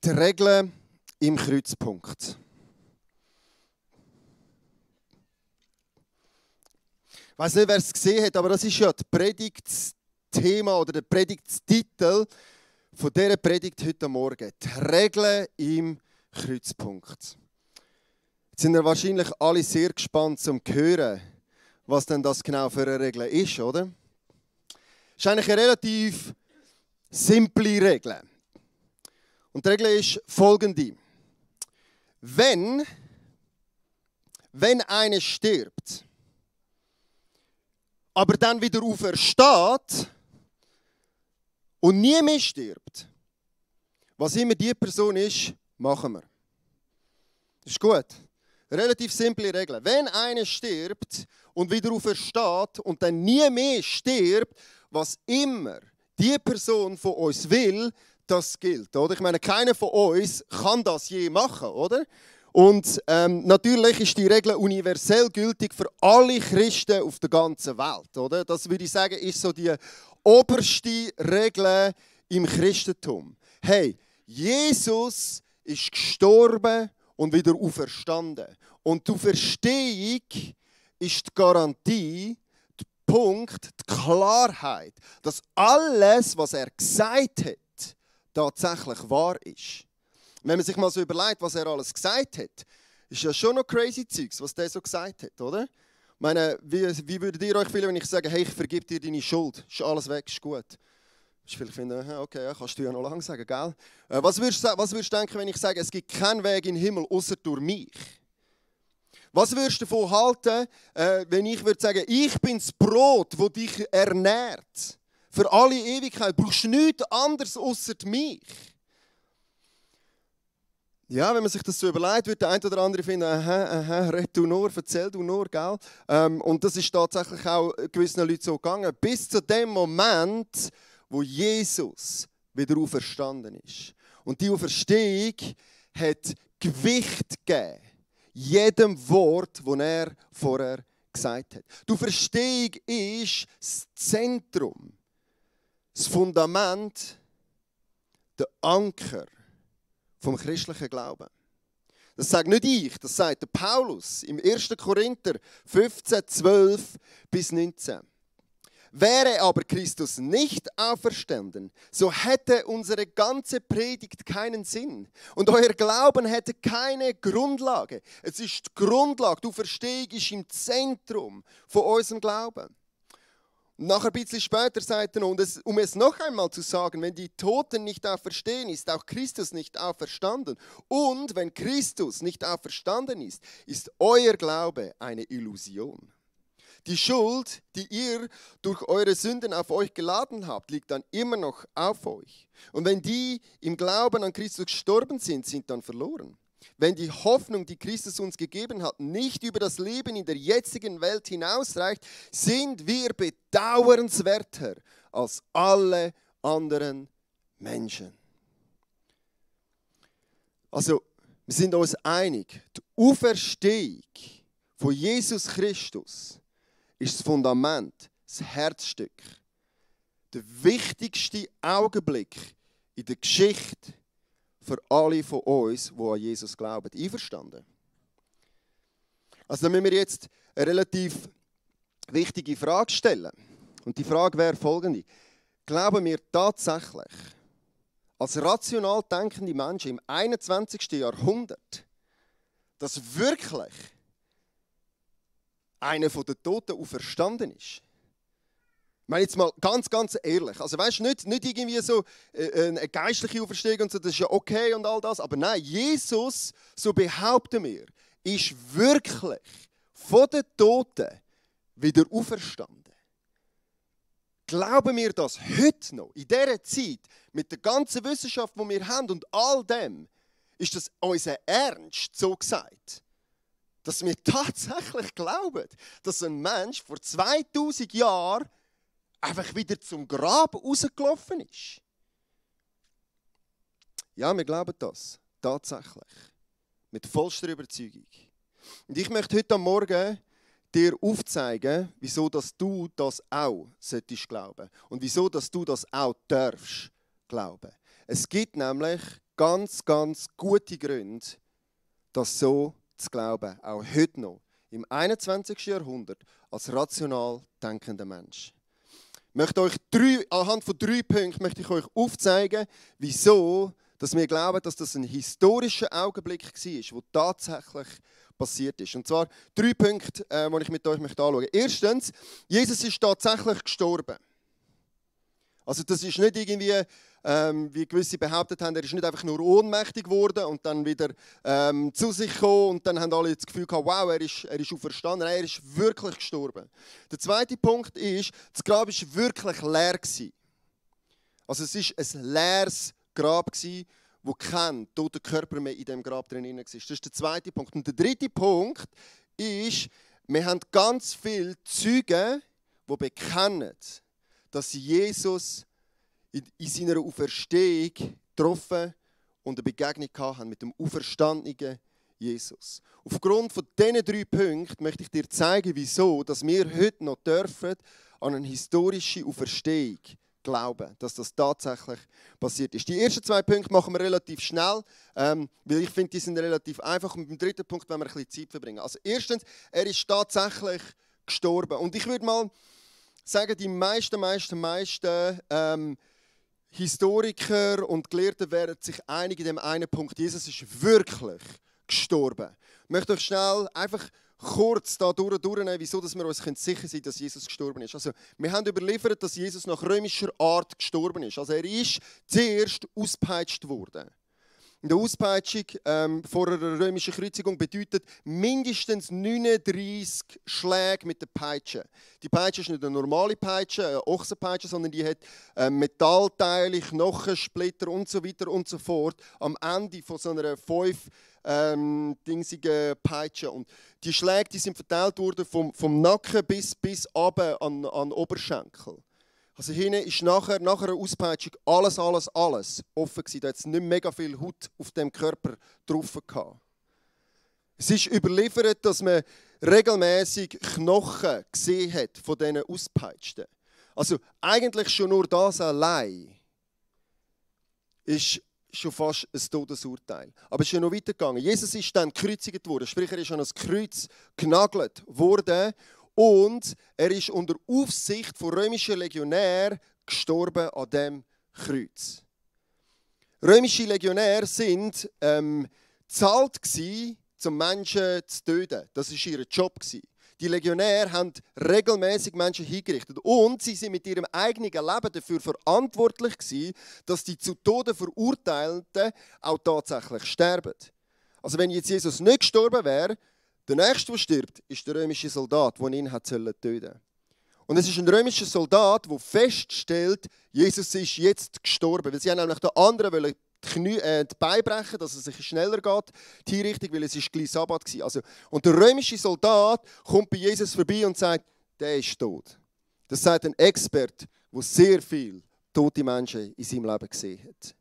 Die Regeln im Kreuzpunkt. Ich weiß nicht, wer es gesehen hat, aber das ist ja das Predigtthema oder der Predigtstitel von dieser Predigt heute Morgen. Die Regeln im Kreuzpunkt. Jetzt sind wir wahrscheinlich alle sehr gespannt zum Hören, was denn das genau für eine Regel ist, oder? Es ist eigentlich eine relativ simple Regel. Und die Regel ist folgende. Wenn einer stirbt, aber dann wieder aufersteht und nie mehr stirbt, was immer die Person ist, machen wir. Das ist gut. Relativ simple Regel. Wenn einer stirbt und wieder aufersteht und dann nie mehr stirbt, was immer die Person von uns will, das gilt. Oder? Ich meine, keiner von uns kann das je machen, oder? Und natürlich ist die Regel universell gültig für alle Christen auf der ganzen Welt. Oder? Das würde ich sagen, ist so die oberste Regel im Christentum. Hey, Jesus ist gestorben und wieder auferstanden. Und die Auferstehung ist die Garantie, der Punkt, die Klarheit, dass alles, was er gesagt hat, tatsächlich wahr ist. Wenn man sich mal so überlegt, was er alles gesagt hat, ist ja schon noch crazy Zeugs, was der so gesagt hat, oder? Ich meine, wie würdet ihr euch fühlen, wenn ich sage, hey, ich vergib dir deine Schuld, ist alles weg, ist gut. Ich finde, okay, ja, kannst du ja noch lange sagen, gell? Was würdest du denken, wenn ich sage, es gibt keinen Weg in den Himmel, außer durch mich? Was würdest du davon halten, wenn ich würde sagen, ich bin das Brot, das dich ernährt? Für alle Ewigkeit brauchst du nichts anderes außer mich. Ja, wenn man sich das so überlegt, wird der eine oder andere finden, red du nur, erzähl du nur, gell? Und das ist tatsächlich auch gewissen Leuten so gegangen. Bis zu dem Moment, wo Jesus wieder auferstanden ist. Und die Auferstehung hat Gewicht gegeben, jedem Wort, das er vorher gesagt hat. Die Auferstehung ist das Zentrum, das Fundament, der Anker vom christlichen Glauben. Das sagt nicht ich, das sagt der Paulus im 1. Korinther 15, 12 bis 19. Wäre aber Christus nicht auferstanden, so hätte unsere ganze Predigt keinen Sinn. Und euer Glauben hätte keine Grundlage. Es ist die Grundlage, die Auferstehung ist im Zentrum von unserem Glauben. Und nachher ein bisschen später sagt er noch, um es noch einmal zu sagen, wenn die Toten nicht auferstehen, ist auch Christus nicht auferstanden. Und wenn Christus nicht auferstanden ist, ist euer Glaube eine Illusion. Die Schuld, die ihr durch eure Sünden auf euch geladen habt, liegt dann immer noch auf euch. Und wenn die im Glauben an Christus gestorben sind, sind dann verloren. Wenn die Hoffnung, die Christus uns gegeben hat, nicht über das Leben in der jetzigen Welt hinausreicht, sind wir bedauernswerter als alle anderen Menschen. Also, wir sind uns einig, die Auferstehung von Jesus Christus ist das Fundament, das Herzstück, der wichtigste Augenblick in der Geschichte für alle von uns, die an Jesus glauben. Einverstanden? Also dann müssen wir jetzt eine relativ wichtige Frage stellen. Und die Frage wäre folgende. Glauben wir tatsächlich, als rational denkende Menschen im 21. Jahrhundert, dass wirklich einer von den Toten auferstanden ist? Ich meine jetzt mal ganz ehrlich. Also weißt, nicht irgendwie so eine geistliche Auferstehung und so, das ist ja okay und all das. Aber nein, Jesus, so behaupten wir, ist wirklich von den Toten wieder auferstanden. Glauben wir das heute noch, in dieser Zeit, mit der ganzen Wissenschaft, die wir haben und all dem, ist das unser Ernst, so gesagt? Dass wir tatsächlich glauben, dass ein Mensch vor 2000 Jahren einfach wieder zum Grab rausgelaufen ist. Ja, wir glauben das. Tatsächlich. Mit vollster Überzeugung. Und ich möchte heute Morgen dir aufzeigen, wieso dass du das auch solltest glauben. Und wieso dass du das auch darfst glauben. Es gibt nämlich ganz, ganz gute Gründe, das so zu glauben. Auch heute noch, im 21. Jahrhundert, als rational denkender Mensch. Ich möchte euch anhand von 3 Punkten möchte ich euch aufzeigen, wieso dass wir glauben, dass das ein historischer Augenblick war, der tatsächlich passiert ist. Und zwar 3 Punkte, die ich mit euch anschauen möchte. Erstens, Jesus ist tatsächlich gestorben. Also das ist nicht irgendwie, wie gewisse behauptet haben, er ist nicht einfach nur ohnmächtig geworden und dann wieder zu sich gekommen und dann haben alle das Gefühl gehabt, wow, er ist auferstanden. Nein, er ist wirklich gestorben. Der zweite Punkt ist, das Grab war wirklich leer gewesen. Also es ist ein leeres Grab gewesen, wo kein toter Körper mehr in dem Grab drin war. Das ist der zweite Punkt. Und der dritte Punkt ist, wir haben ganz viele Zeugen, die bekennen, dass sie Jesus in seiner Auferstehung getroffen und eine Begegnung haben mit dem auferstandenen Jesus. Aufgrund von diesen 3 Punkten möchte ich dir zeigen, wieso dass wir heute noch dürfen an eine historische Auferstehung glauben, dass das tatsächlich passiert ist. Die ersten 2 Punkte machen wir relativ schnell, weil ich finde, die sind relativ einfach. Und beim dritten Punkt wollen wir ein bisschen Zeit verbringen. Also erstens, er ist tatsächlich gestorben. Und ich würde mal sagen, die meisten Historiker und Gelehrte werden sich einig in dem einen Punkt. Jesus ist wirklich gestorben. Ich möchte euch schnell einfach kurz da durchnehmen, wieso dass wir uns sicher sein können, dass Jesus gestorben ist. Also, wir haben überliefert, dass Jesus nach römischer Art gestorben ist. Also er ist zuerst ausgepeitscht worden. In der Auspeitschung vor einer römischen Kreuzigung bedeutet mindestens 39 Schläge mit der Peitsche. Die Peitsche ist nicht eine normale Peitsche, eine Ochsenpeitsche, sondern die hat Metallteile, Knochensplitter und so weiter und so fort am Ende von so einer 5-dingsigen Peitsche. Und die Schläge die sind verteilt worden vom Nacken bis runter an den Oberschenkel. Also hinten ist nach einer Auspeitschung alles offen gewesen. Da hat es nicht mega viel Haut auf dem Körper drauf gehabt. Es ist überliefert, dass man regelmäßig Knochen gesehen hat von diesen Auspeitschten. Also eigentlich schon nur das allein ist schon fast ein Todesurteil. Aber es ist ja noch weitergegangen. Jesus ist dann gekreuzigt worden, sprich er ist an das Kreuz genagelt worden. Und er ist unter Aufsicht von römischen Legionären gestorben an diesem Kreuz. Römische Legionäre sind bezahlt um Menschen zu töten. Das war ihr Job. Die Legionäre haben regelmäßig Menschen hingerichtet. Und sie sind mit ihrem eigenen Leben dafür verantwortlich gewesen, dass die zu Tode Verurteilten auch tatsächlich sterben. Also wenn jetzt Jesus nicht gestorben wäre, der Nächste, der stirbt, ist der römische Soldat, der ihn töten sollte. Und es ist ein römischer Soldat, der feststellt, Jesus ist jetzt gestorben. Weil sie haben nämlich den anderen die Beine brechen, dass es sich schneller geht, die Hinrichtung, weil es gleich Sabbat war. Also, und der römische Soldat kommt bei Jesus vorbei und sagt, der ist tot. Das sagt ein Experte, der sehr viele tote Menschen in seinem Leben gesehen hat.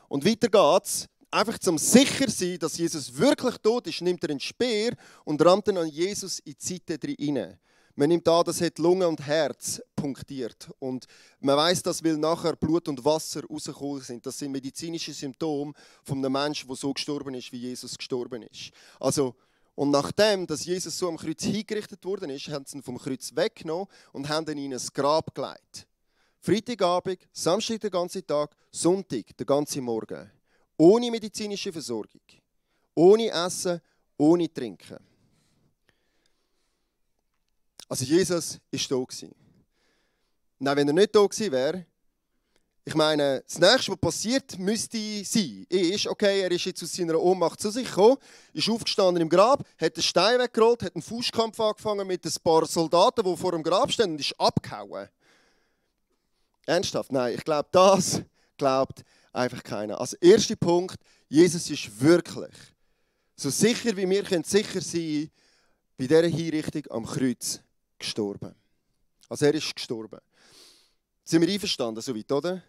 Und weiter geht's. Einfach zum sicher sein, dass Jesus wirklich tot ist, nimmt er einen Speer und rammt ihn an Jesus in die Seite rein. Man nimmt an, das hat Lunge und Herz punktiert. Und man weiß das, weil nachher Blut und Wasser rausgekommen sind. Das sind medizinische Symptome von einem Menschen, der so gestorben ist, wie Jesus gestorben ist. Also, und nachdem, dass Jesus so am Kreuz hingerichtet worden ist, haben sie ihn vom Kreuz weggenommen und haben ihn in ein Grab gelegt. Freitagabend, Samstag den ganzen Tag, Sonntag den ganzen Morgen. Ohne medizinische Versorgung, ohne Essen, ohne Trinken. Also Jesus war da. Nein, wenn er nicht da gewesen wäre, ich meine, das Nächste, was passiert müsste sein, ist, okay, er ist jetzt aus seiner Ohnmacht zu sich gekommen, ist aufgestanden im Grab, hat den Stein weggerollt, hat einen Faustkampf angefangen mit ein paar Soldaten, die vor dem Grab stehen, und ist abgehauen. Ernsthaft? Nein, ich glaube, das glaubt einfach keiner. Also erster Punkt, Jesus ist wirklich so sicher, wie wir sicher sein können, bei dieser Hinrichtung am Kreuz gestorben. Also er ist gestorben. Sind wir einverstanden soweit, oder?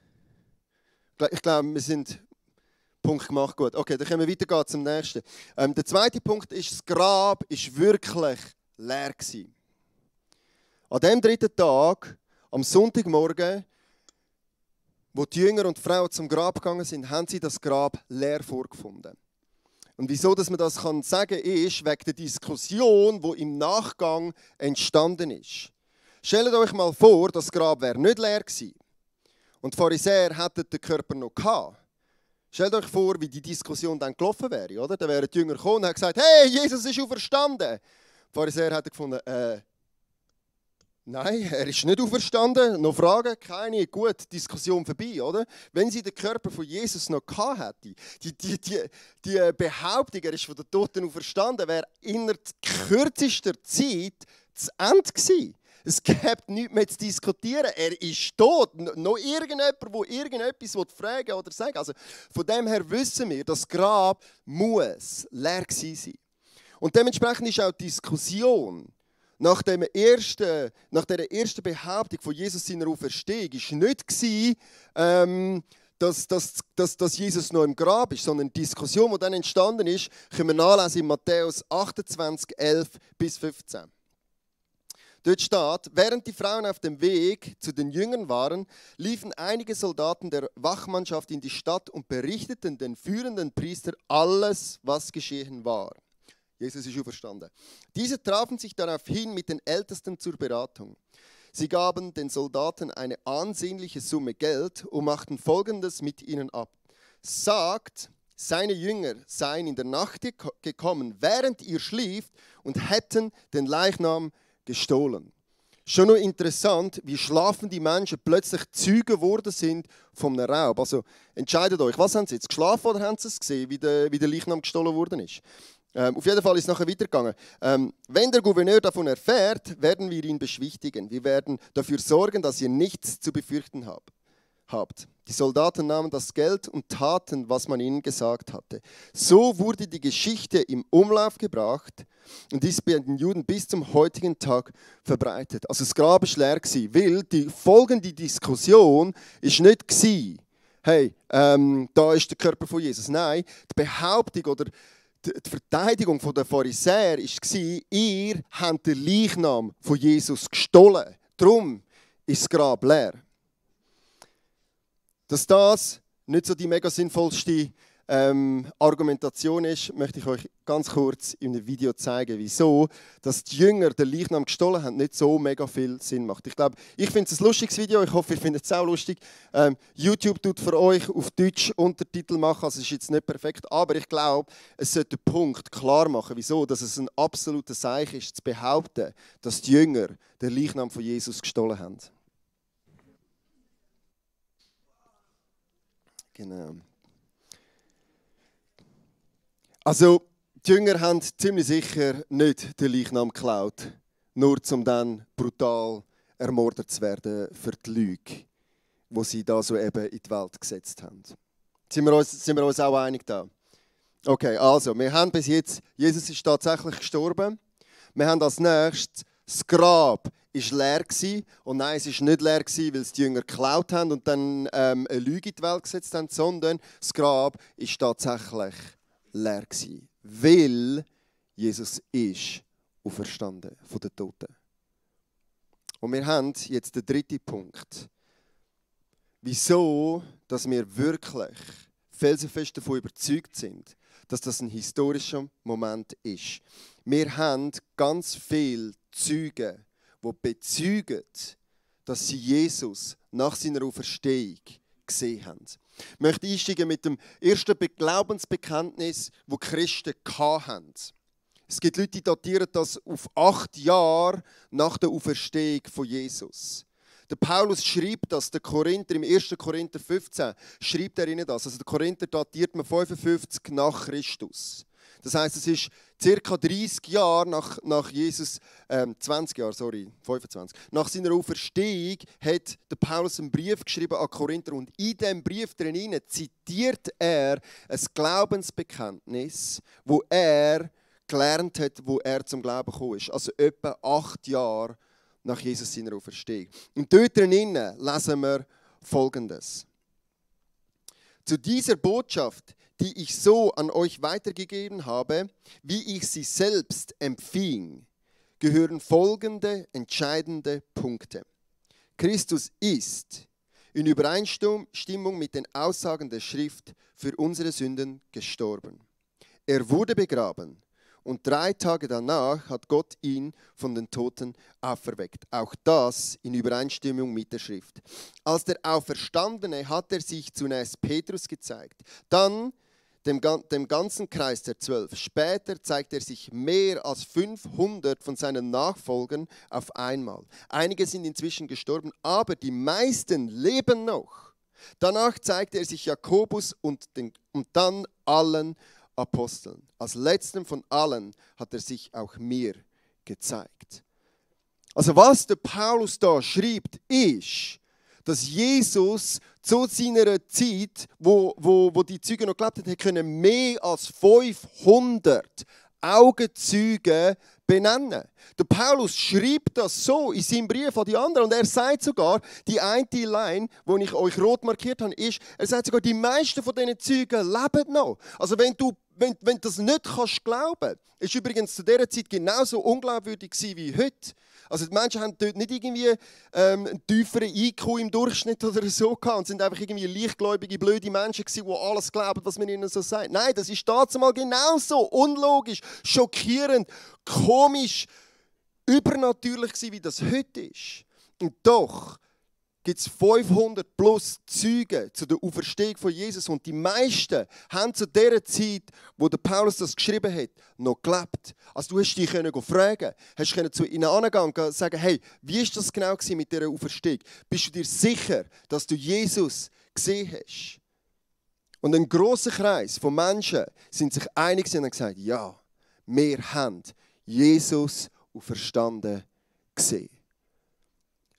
Ich glaube, wir sind Punkt gemacht. Gut, okay, dann können wir weitergehen zum nächsten. Der zweite Punkt ist, das Grab war wirklich leer gewesen. An dem 3. Tag, am Sonntagmorgen, wo die Jünger und die Frauen zum Grab gegangen sind, haben sie das Grab leer vorgefunden. Und wieso, dass man das sagen kann, ist wegen der Diskussion, die im Nachgang entstanden ist. Stellt euch mal vor, das Grab wäre nicht leer gewesen. Und die Pharisäer hätten den Körper noch gehabt. Stellt euch vor, wie die Diskussion dann gelaufen wäre. Oder? Dann wären die Jünger gekommen und haben gesagt, hey, Jesus ist auferstanden. Die Pharisäer hätten gefunden, nein, er ist nicht auferstanden. Noch Fragen? Keine. Gut, Diskussion vorbei, oder? Wenn sie den Körper von Jesus noch gehabt hätte, die Behauptung, er ist von den Toten auferstanden, wäre innerhalb kürzester Zeit zu Ende gewesen. Es gibt nichts mehr zu diskutieren. Er ist tot. Noch irgendjemand, der irgendetwas fragen oder sagen will. Also von dem her wissen wir, das Grab muss leer gewesen sein. Und dementsprechend ist auch die Diskussion nach dieser ersten Behauptung von Jesus seiner Auferstehung ist nicht gewesen, dass Jesus noch im Grab ist, sondern die Diskussion, die dann entstanden ist, können wir nachlesen in Matthäus 28, 11 bis 15. Dort steht, während die Frauen auf dem Weg zu den Jüngern waren, liefen einige Soldaten der Wachmannschaft in die Stadt und berichteten den führenden Priester alles, was geschehen war. Jesus ist auferstanden. Diese trafen sich daraufhin mit den Ältesten zur Beratung. Sie gaben den Soldaten eine ansehnliche Summe Geld und machten Folgendes mit ihnen ab. Sagt, seine Jünger seien in der Nacht gekommen, während ihr schlieft, und hätten den Leichnam gestohlen. Schon noch interessant, wie schlafen die Menschen plötzlich Zeugen geworden sind vom Raub. Also entscheidet euch, was haben sie jetzt, geschlafen oder haben sie es gesehen, wie der Leichnam gestohlen worden ist? Auf jeden Fall ist es nachher weitergegangen. Wenn der Gouverneur davon erfährt, werden wir ihn beschwichtigen. Wir werden dafür sorgen, dass ihr nichts zu befürchten habt. Die Soldaten nahmen das Geld und taten, was man ihnen gesagt hatte. So wurde die Geschichte im Umlauf gebracht und ist bei den Juden bis zum heutigen Tag verbreitet. Also das Grab war leer, weil die folgende Diskussion ist nicht war, hey, da ist der Körper von Jesus. Nein, die Behauptung oder die Verteidigung der Pharisäer war, ihr habt den Leichnam von Jesus gestohlen. Darum ist das Grab leer. Dass das nicht so die mega sinnvollste Argumentation ist, möchte ich euch ganz kurz in einem Video zeigen, wieso dass die Jünger den Leichnam gestohlen haben, nicht so mega viel Sinn macht. Ich finde es ein lustiges Video, ich hoffe, ihr findet es auch lustig. YouTube tut für euch auf Deutsch Untertitel machen, also es ist jetzt nicht perfekt, aber ich glaube, es sollte den Punkt klar machen, wieso dass es ein absoluter Zeichen ist, zu behaupten, dass die Jünger den Leichnam von Jesus gestohlen haben. Genau. Also, die Jünger haben ziemlich sicher nicht den Leichnam geklaut, nur um dann brutal ermordet zu werden für die Lüge, die sie da so eben in die Welt gesetzt haben. Sind wir uns auch einig da? Okay, also, wir haben bis jetzt, Jesus ist tatsächlich gestorben. Wir haben als nächstes das Grab war leer gewesen. Und nein, es war nicht leer gewesen, weil es die Jünger geklaut haben und dann eine Lüge in die Welt gesetzt haben, sondern das Grab ist tatsächlich leer gewesen, weil Jesus ist auferstanden von den Toten. Und wir haben jetzt den dritten Punkt. Wieso, dass wir wirklich felsenfest davon überzeugt sind, dass das ein historischer Moment ist. Wir haben ganz viele Zeugen, die bezeugen, dass sie Jesus nach seiner Auferstehung gesehen haben. Ich möchte einsteigen mit dem ersten Glaubensbekenntnis, das die Christen hatten. Es gibt Leute, die datieren das auf 8 Jahre nach der Auferstehung von Jesus. Der Paulus schreibt das, der Korinther, im 1. Korinther 15, schreibt er ihnen das. Also der Korinther datiert man 55 nach Christus. Das heisst, es ist ca. 30 Jahre nach Jesus, 25, nach seiner Auferstehung hat der Paulus einen Brief geschrieben an Korinther und in diesem Brief drin zitiert er ein Glaubensbekenntnis, wo er gelernt hat, wo er zum Glauben gekommen ist. Also etwa 8 Jahre nach Jesus seiner Auferstehung. Und dort drin lesen wir Folgendes. Zu dieser Botschaft, die ich so an euch weitergegeben habe, wie ich sie selbst empfing, gehören folgende entscheidende Punkte. Christus ist, in Übereinstimmung mit den Aussagen der Schrift für unsere Sünden gestorben. Er wurde begraben und 3 Tage danach hat Gott ihn von den Toten auferweckt. Auch das in Übereinstimmung mit der Schrift. Als der Auferstandene hat er sich zunächst Petrus gezeigt, dann dem ganzen Kreis der 12. Später zeigt er sich mehr als 500 von seinen Nachfolgern auf einmal. Einige sind inzwischen gestorben, aber die meisten leben noch. Danach zeigt er sich Jakobus und dann allen Aposteln. Als letztem von allen hat er sich auch mir gezeigt. Also was der Paulus da schreibt, ist, dass Jesus zu seiner Zeit, wo die Zeugen noch gelebt haben, können mehr als 500 Augenzeugen benennen. Der Paulus schreibt das so in seinem Brief an die anderen und er sagt sogar, die eine Line, die ich euch rot markiert habe, ist, er sagt sogar, die meisten von diesen Zeugen leben noch. Also wenn du das nicht kannst glauben, ist übrigens zu dieser Zeit genauso unglaubwürdig wie heute. Also die Menschen haben dort nicht irgendwie einen tieferen IQ im Durchschnitt oder so gehabt und sind einfach irgendwie leichtgläubige, blöde Menschen gewesen, die alles glauben, was man ihnen so sagt. Nein, das ist damals genauso unlogisch, schockierend, komisch, übernatürlich gewesen, wie das heute ist. Und doch gibt es 500 plus Zeugen zu der Auferstehung von Jesus. Und die meisten haben zu der Zeit, wo der Paulus das geschrieben hat, noch gelebt. Also du hast dich fragen, hast zu ihnen angehen und sagen, hey, wie ist das genau mit dieser Auferstehung? Bist du dir sicher, dass du Jesus gesehen hast? Und ein grosser Kreis von Menschen sind sich einig und haben gesagt, ja, wir haben Jesus auferstanden gesehen.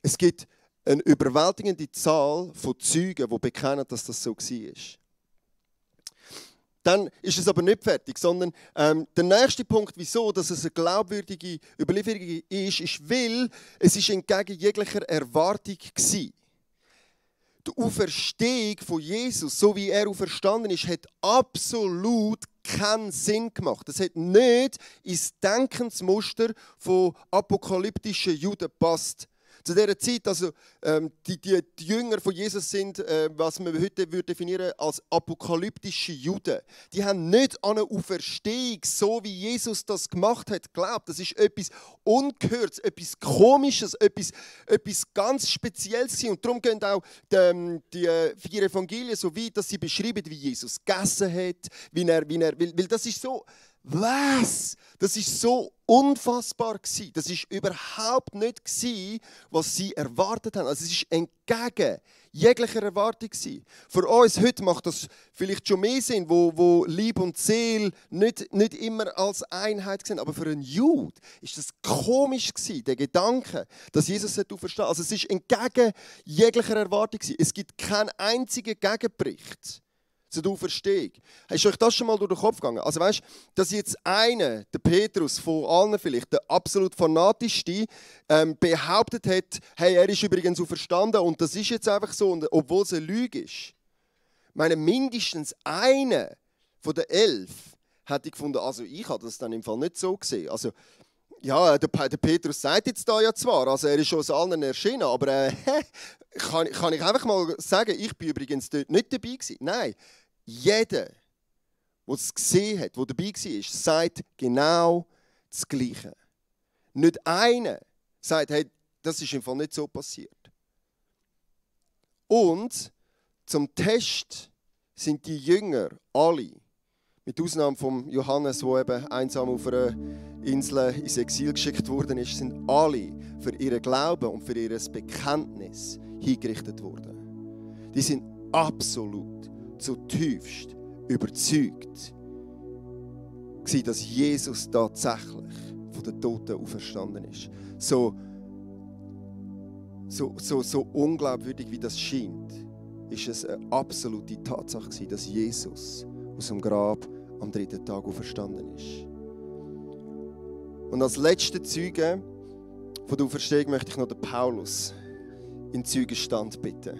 Es gibt eine überwältigende Zahl von Zeugen, die bekennen, dass das so war. Dann ist es aber nicht fertig, sondern der nächste Punkt, wieso dass es eine glaubwürdige Überlieferung ist, weil es entgegen jeglicher Erwartung war. Die Auferstehung von Jesus, so wie er auferstanden ist, hat absolut keinen Sinn gemacht. Es hat nicht ins Denkensmuster von apokalyptischen Juden gepasst. Zu dieser Zeit, also die Jünger von Jesus sind, was man heute definieren als apokalyptische Juden. Die haben nicht an eine Auferstehung, so wie Jesus das gemacht hat, geglaubt. Das ist etwas Ungehörtes, etwas Komisches, etwas ganz Spezielles. Und darum gehen auch die 4 Evangelien so weit, dass sie beschreiben, wie Jesus gegessen hat, weil das ist so. Was? Das ist so unfassbar gewesen. Das ist überhaupt nicht gewesen, was sie erwartet haben. Also es ist entgegen jeglicher Erwartung gewesen. Für uns heute macht das vielleicht schon mehr Sinn, wo Leib und Seele nicht immer als Einheit sind. Aber für einen Jude ist das komisch gewesen, der Gedanke, dass Jesus auferstehen. Also es ist entgegen jeglicher Erwartung gewesen. Es gibt keinen einzigen Gegenbericht zu der Auferstehung. Ist euch das schon mal durch den Kopf gegangen? Also weißt, dass jetzt einer, der Petrus von allen vielleicht, der absolut fanatischste, behauptet hat, hey, er ist übrigens auferstanden und das ist jetzt einfach so, und obwohl es eine Lüge ist. Ich meine, mindestens einer von den 11 hätte ich gefunden, also ich habe das dann im Fall nicht so gesehen. Also ja, der Petrus sagt jetzt da ja zwar, also er ist schon aus allen erschienen, aber kann ich einfach mal sagen, ich bin übrigens dort nicht dabei gewesen. Nein, jeder, der es gesehen hat, der dabei war, sagt genau das Gleiche. Nicht einer sagt, hey, das ist im Fall nicht so passiert. Und zum Test sind die Jünger alle, mit Ausnahme von Johannes, der eben einsam auf einer Insel ins Exil geschickt worden ist, sind alle für ihren Glauben und für ihr Bekenntnis hingerichtet worden. Die sind absolut zutiefst überzeugt, dass Jesus tatsächlich von den Toten auferstanden ist. So unglaubwürdig wie das scheint, ist es eine absolute Tatsache, dass Jesus aus dem Grab am 3. Tag auferstanden ist. Und als letzter Zeuge von der Auferstehung möchte ich noch den Paulus in den Zeugenstand bitten.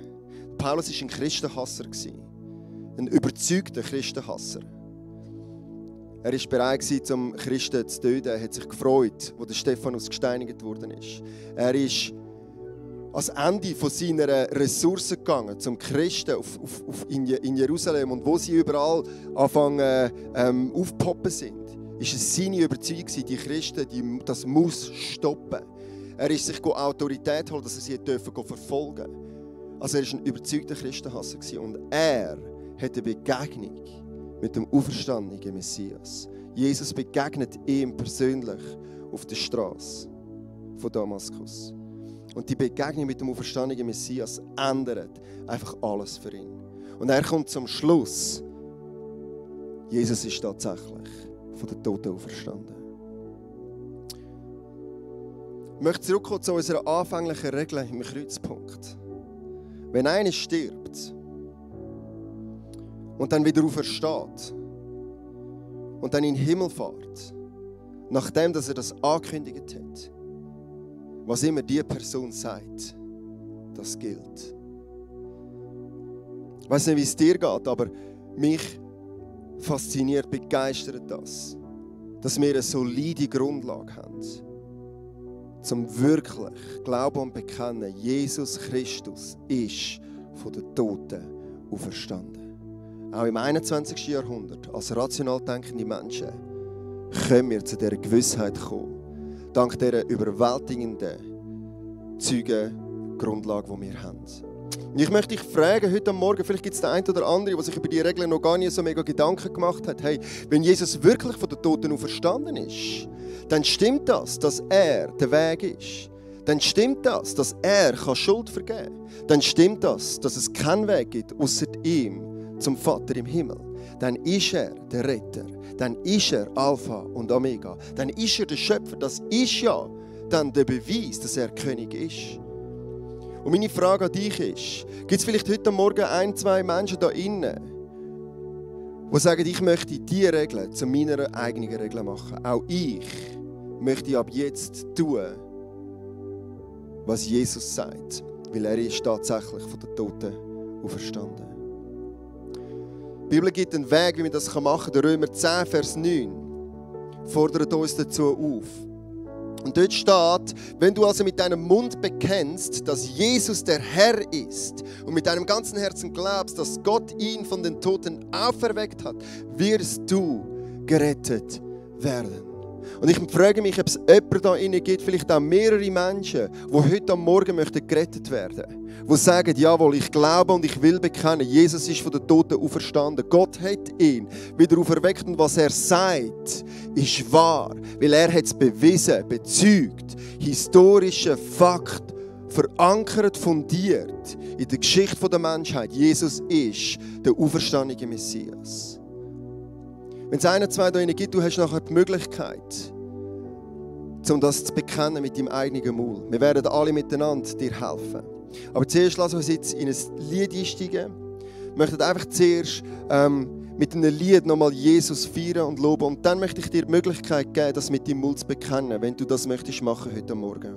Paulus war ein Christenhasser, ein überzeugter Christenhasser. Er war bereit, um Christen zu töten. Er hat sich gefreut, als Stephanus gesteinigt worden ist. Er war ans Ende von seiner Ressourcen gegangen, zum Christen in Jerusalem. Und wo sie überall anfangen aufpoppen sind, ist es seine Überzeugung, die Christen, das muss stoppen. Er ist sich Autorität holen, dass er sie verfolgen durfte. Also er war ein überzeugter Christenhasser. Und er hat eine Begegnung mit dem auferstandenen Messias. Jesus begegnet ihm persönlich auf der Straße von Damaskus. Und die Begegnung mit dem auferstandenen Messias ändert einfach alles für ihn. Und er kommt zum Schluss, Jesus ist tatsächlich von den Toten auferstanden. Ich möchte zurückkommen zu unserer anfänglichen Regel im Kreuzpunkt. Wenn einer stirbt und dann wieder aufersteht und dann in den Himmel fährt, nachdem dass er das angekündigt hat, was immer die Person sagt, das gilt. Ich weiß nicht, wie es dir geht, aber mich fasziniert, begeistert das, dass wir eine solide Grundlage haben, zum wirklich glauben und bekennen, Jesus Christus ist von den Toten auferstanden. Auch im 21. Jahrhundert, als rational denkende Menschen, können wir zu dieser Gewissheit kommen, dank dieser überwältigenden Zeugengrundlage, die wir haben. Und ich möchte dich fragen, heute Morgen, vielleicht gibt es den einen oder anderen, der sich über die Regeln noch gar nicht so mega Gedanken gemacht hat. Hey, wenn Jesus wirklich von den Toten auferstanden ist, dann stimmt das, dass er der Weg ist. Dann stimmt das, dass er Schuld vergeben kann. Dann stimmt das, dass es keinen Weg gibt, außer ihm zum Vater im Himmel. Dann ist er der Retter. Dann ist er Alpha und Omega. Dann ist er der Schöpfer. Das ist ja dann der Beweis, dass er König ist. Und meine Frage an dich ist, gibt es vielleicht heute Morgen 1, 2 Menschen da innen, die sagen, ich möchte diese Regeln zu meiner eigenen Regel machen. Auch ich möchte ab jetzt tun, was Jesus sagt, weil er ist tatsächlich von den Toten auferstanden. Die Bibel gibt einen Weg, wie man das machen kann. Der Römer 10, Vers 9 fordert uns dazu auf. Und dort steht, wenn du also mit deinem Mund bekennst, dass Jesus der Herr ist und mit deinem ganzen Herzen glaubst, dass Gott ihn von den Toten auferweckt hat, wirst du gerettet werden. Und ich frage mich, ob es jemanden da innen gibt, vielleicht auch mehrere Menschen, die heute am Morgen möchten gerettet werden. Die sagen, jawohl, ich glaube und ich will bekennen, Jesus ist von den Toten auferstanden. Gott hat ihn wieder auferweckt und was er sagt, ist wahr. Weil er hat es bewiesen, bezeugt, historische Fakt, verankert, fundiert in der Geschichte der Menschheit. Jesus ist der auferstandene Messias. Wenn es 1, 2 da gibt, du hast nachher die Möglichkeit, um das zu bekennen mit deinem eigenen Maul. Wir werden alle miteinander dir helfen. Aber zuerst lassen wir uns jetzt in ein Lied einsteigen. Wir möchten einfach zuerst mit einem Lied nochmal Jesus feiern und loben. Und dann möchte ich dir die Möglichkeit geben, das mit deinem Mund zu bekennen, wenn du das möchtest machen heute Morgen.